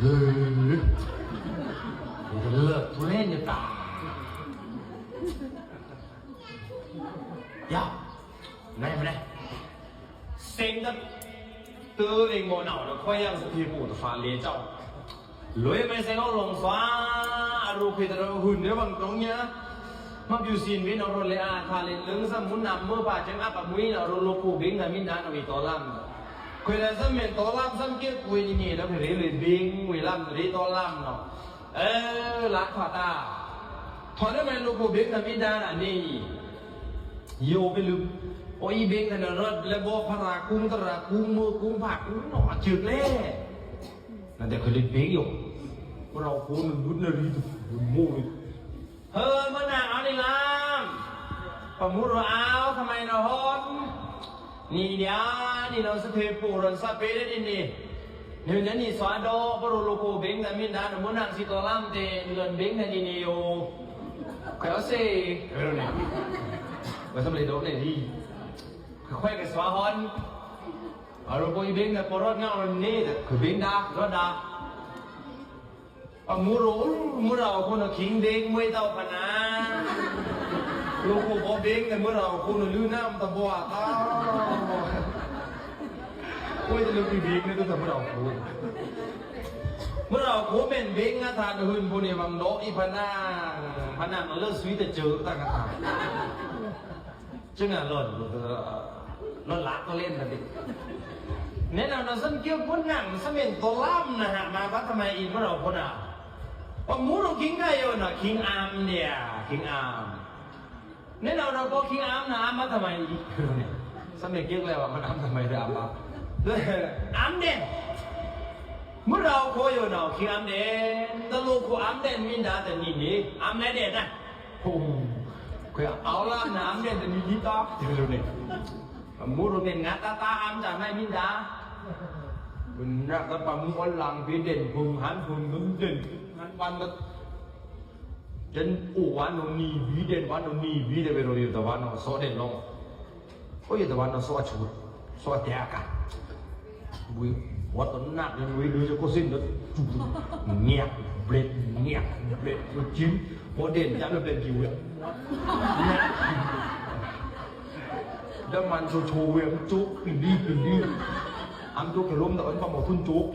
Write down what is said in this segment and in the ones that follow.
ເອີ ເລີກທຸເລນຢູ່ຕາ ຢາ ໄດ້ບໍ່ໄດ້ ເຊັງກັບ ເຕີເວງບໍ່ເນົາ ແລ້ວຂ້ອຍຍັງສະເພປູຕະຟາເລເຈົ້າ ລຸຍໄປໃສ່ນ້ອງລົງຟ້າ ອາໂລເຄຕະລະຫຶນເດວັງຕົງເຍ ມັກຢູ່ຊີນວິນເອົາລົດເລອາ ທາເລນເລິງສຳມຸນນຳ ເມີປາເຈີງອາປະມຸຍ ເອົາລົດໂລໂກເບັງນາມິນດານຳອີໂຕລຳ ເຄີຍໄດ້ສຳເມັນໂຕລຳ ສຳເກດກຸຍນີ້ນີ້ ແລ້ວເຄີຍເລີຍເບັງເວລຳເດໂຕລຳເນາະ ເອີ ລາຄາຕາ ຖອນໄດ້ແມ່ນໂລໂກເບັງນາມິນດານະນີ້ ໂຍໄປລຶບ ໂອອີເບັງນະເລີດ ແລະ ບໍ່ພະລາກຸງຕະລາກຸງ ເມີກຸງພາກຸງເນາະ ຈຶກແລ ນັ້ນແຕ່ເຄີຍເລັນເບງຢູ່ ເຮົາໂຄນດຸດນະລີໂມເລີຍ ເຮີ ມານັ່ງເອົານີ້ລາມ ປະມຸດວ່າເອົາ ທຳໄມນະຮອນ ນີ້ດຽ ນີ້ເນາະ ສະເພໂປຣອນສະເປເດນີ້ ນີ້ ນີ້ ນີ້ ນີ້ ສວາດໍ ປະໂລໂລໂກເບັງນາມິນດານະໂມນັງຊິໂຕລາມເຕ ເລື່ອນເບັງນະນີ້ນີ້ໂອ ຂ້ອຍເອົາເຊ ເອີ ນີ້ ວ່າສຳເລັດດອກນີ້ດີ ຂ້ອຍກະສວາຮອນ ອາໂລໂກອີເບັງນະ ປະຣອດເງົານີ້ ຄືເບັງດາ ຣອດດາ ປະມູໂຣ ມູເຮົາຄົນເອົາຄິງເບັງມວຍເຕົ້າພະນາ ໂລໂກບໍ່ເບັງນະ ມູເຮົາຄົນລືນ້ຳຕະບວາຕາ ໂອ້ຍ ແຕ່ເລື່ອງອີເບັງນີ້ ຕັ້ງແຕ່ມູເຮົາຄົນ ມູເຮົາຄົນແມ່ນເບັງນະ ທ່ານອື່ນຜູ້ນີ້ຫວັງດອກອີພະນາງ ພະນາງເລີສວີຕະເຈີຕະກະຕາ ຈຶ່ງອາລົນ ລົນລາກກໍເຫຼັ້ນນະຕິ ແນະນຳນະ ສັນເກີຍຄົນນັ່ງສະເໝັນໂຕລາມນະຫະ ມາບັດທຳໄມອີກບໍ່ເອົາຄົນອາ ປະມູໂລຄິງໄດ້ຢູ່ນະ ຄິງອາມເດຍ ຄິງອາມ ແນະນຳນະ ບໍ່ຄິງອາມນະ ອາມມາທຳໄມອີກ ສະເໝັນເກີຍແລ້ວວ່າມັນອາມທຳໄມເດ ອາມ ອາມເດ ມື້ລາວໂຄໂຍນາວ ຄິງອາມເດ ຕະລຸໂຄອາມເດ ມິນດາແຕ່ນີ້ນີ້ ອາມແນເດນະ ໂອ້ ຂ້ອຍເອົາລະນາມເດນແຕ່ມີກິຕາ ເດລະເນ ໝູໂຣເມນງາຕາຕາອາມຈາໄນມິນດາ ບຸນນະກະປະມຸອອນຫຼັງພີເດນພຸງຫັນພຸງເງິນເດນຫັນວັນລະ ເດນໂອວັນໂນນີວີເດນວັນໂນນີວີເດເວໂຣເດຕະວັນໂນໂຊເດນໂນ ໂອ້ຍ ແຕ່ວ່ານະ ສອດຊຸດ ສອດແຈກະ ວີ ວັດຕະໜັກເລີຍ ວີ ດູຈະໂກຊິນເດີ ແງກ ເບລັດ ແງກ ເບລັດ ຈິມ ພໍເດັ່ນຈັງເປັນກິວເວຍ ແງກ ດຳມັນໂຊໂຊເວຍ ໂຈກ ປິນດີ ປິນດີ ອຳໂຈກຂະລົມ ແຕ່ວ່າປາໝໍທຸນໂຈກ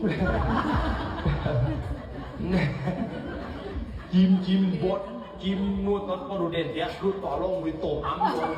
ຈິມ ຈິມ ບົດ ຈິມ ນວດ ຕອນ ພໍດູເດັ່ນ ແຈກ ລຸດ ຕໍ່ລົງ ວິໂຕ ອຳລົງ